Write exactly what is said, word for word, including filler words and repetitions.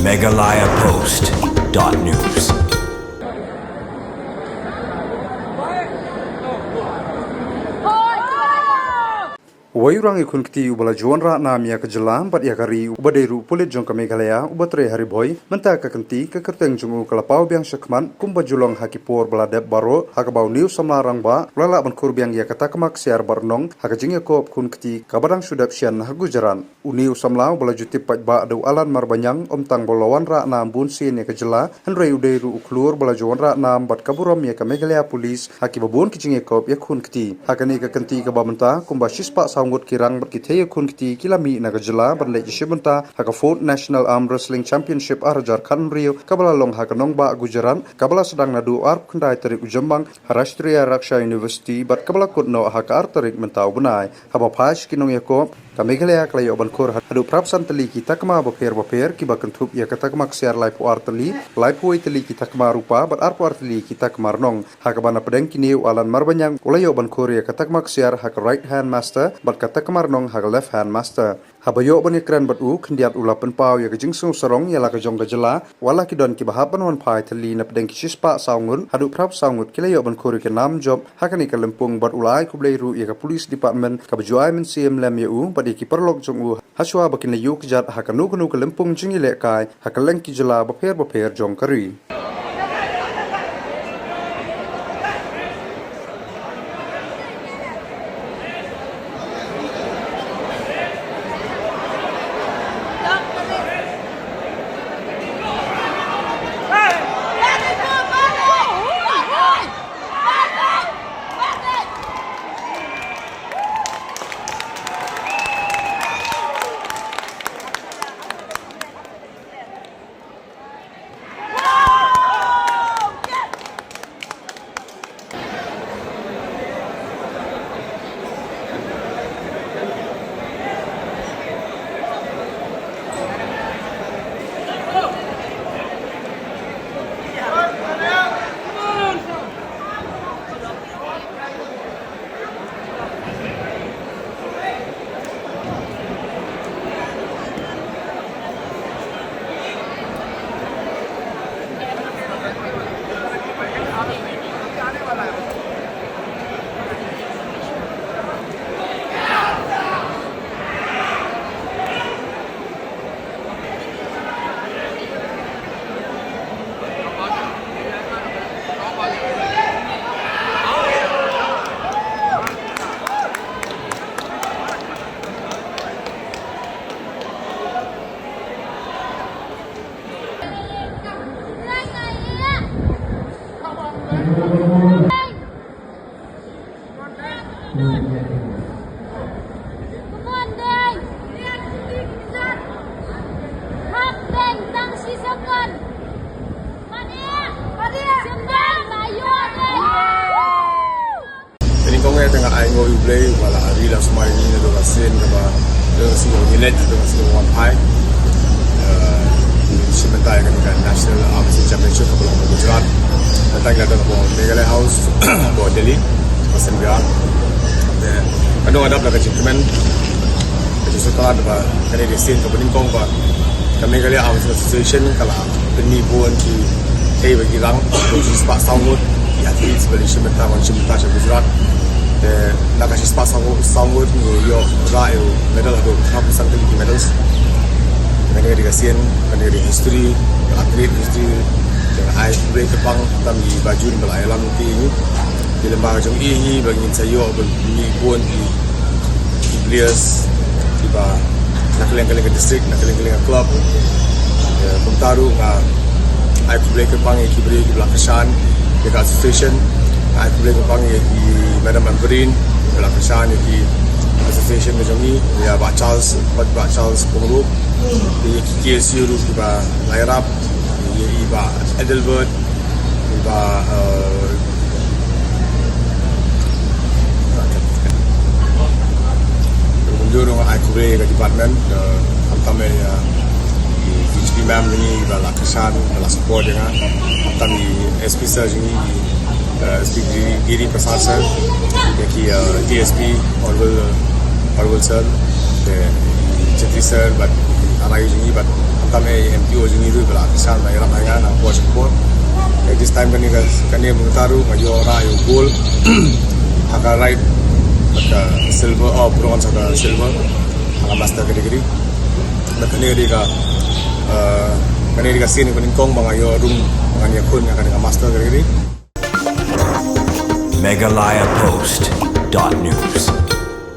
Meghalaya Post dot news. Uwei u rangïakhun kti uba la ju wanrah nam ïa ka jylla bad ïa ka ri uba dei ruh u pulit jong ka Meghalaya uba trei ha Ri Bhoi, mynta ka kynti ka kyrteng jong u ka la paw biang shakhmat kumba ju long ha ki por ba la dep baroh, ha kaba une u samla rangbah u la lah ban khur biang ïa ka takma ksiar bad rnong ha ka jingïakop khun kti kaba dang shu dep shen ha Gujarat. Une u samla uba la ju tip paidbah da u Alan Marbaniang ym tang ba u la wanrah nam bun sien ïa ka jylla, hynrei u dei ruh u khlur ba la ju wanrah nam bad ka burom ïa ka Meghalaya Police ha kiba bun ki jingïakop ïa khun kti. Ha kane ka kynti kaba mynta kumba shispah saw ngut ki rang bad ki thei ïa khun kti ki la mih na ka jylla ban leit ïashim bynta ha ka fourth National Arm Wrestling Championship ar hajar khathynriew kaba la long ha ka nongbah Gujarat, kaba la sdang naduh arphew khyndai tarik u Jymmang ha Rashtriya Raksha University bad kaba la kut noh ha ka ar tarik mynta u bnai. Haba phai sha ki nongïakop, ka Meghalaya ka la ïoh ban khur haduh phraphew san tylli ki takma bapher bapher kiba kynthup ïa ka takma ksiar laiphew ar tylli, laiphew wei tylli ki takma rupa bad arphew ar tylli ki takma rnong. Ha kaba na pdeng kine u Alan Marbaniang u la ïoh ban khur ïa ka takma ksiar ha ka right hand master bad ka takma rnong ha ka left hand master. Haba ïoh ban ïakren bad u, khyndiat u la pynpaw ïa ka jingsngewsarong ïa la ka jong ka jylla, wat la ki don kiba hap ban wan phai thylli na pdeng ki shispah saw ngut haduh phraphew saw ngut ki la ïoh ban khur ïa ka nam jop ha kane ka lympung bad u la ai khublei ruh ïa ka police department kaba ju ai mynsiem lem ïa u bad ïa ki paralok jong u hashwa ba kin ïoh kjat ha kano kano ka lympung jingïalehkai ha kylleng ki jylla bapher bapher jong ka ri. Kane kong eh tang ai nguh ïa U Blei ba la ri la sumar ïa ngi na ka sien kaba dang shu ngi leit dang shu wan phai. Eh, shi mynta ïa kane ka National Arm Wrestling Championship kaba long ha Gujarat. Mynta ngi la don ha Meghalaya House, ha Delhi, ha Sandhya. Te ka dang adap la ka jingkmen. Ka jingshukor ba kane ka sien kaba nyngkong ba ka Meghalaya Arm Wrestling Association ka la pynmih bun ki thei bad ki rang, ki spah saw ngut ki athletes ba la shim bynta, wan shim bynta sha Gujarat. Te na ka shi spah saw ngut, saw ngut ngi ïoh rah ïa u medal haduh khatsan tylli ki medals. Kane ka dei ka sien, kane ka dei history, ka athlete history. Te ai khublei kyrpang tam ïa i Bah Jun ba la ïalam ïa ngi. Te lyngba ka jong i hi ba ngin sa ïoh ban mih bun ki ki players kiba na kylleng kylleng ka district, na kylleng kylleng ka club. Eh, kumta ruh nga ai khublei kyrpang ïa ki briew kiba la kyrshan ïa ka association. Nga ai khublei kyrpang ïa ki Madam Ampareen kiba la kyrshan ïa ki association ka jong ngi, ïa Bah Charles, Bah Charles Pyngrope, ïa ki K S U ruh kiba la ïarap, ïa i Bah Adelbert, i Bah, eh, Kumjuh ruh nga ai khublei ïa ka department, eh, khamtam ïa i D G P ma'am jong ngi ba la kyrshan, ba la support ïa nga. Khamtam i S P sir jong ngi, eh, S P Giri, Giri Prasad sir, ïa ki, eh, D S P Honorable, Honorable sir, te Chetri sir, bad i R I jong ngi, bad Tang ïa M T O jong ngi ruh ba la pynsan ba ïarap ïa nga na por sha por. At this time kane ka, kane mynta ruh nga ïoh rah ïa u gold ha ka ride, ha ka silver, oh, bronze ha ka silver ha ka master category. Bad kane ka dei ka, eh, kane ka dei ka sien kaba nyngkong ba nga ïoh rung, ba ngan ïakhun ïa kane ka master category. Meghalaya Post dot news.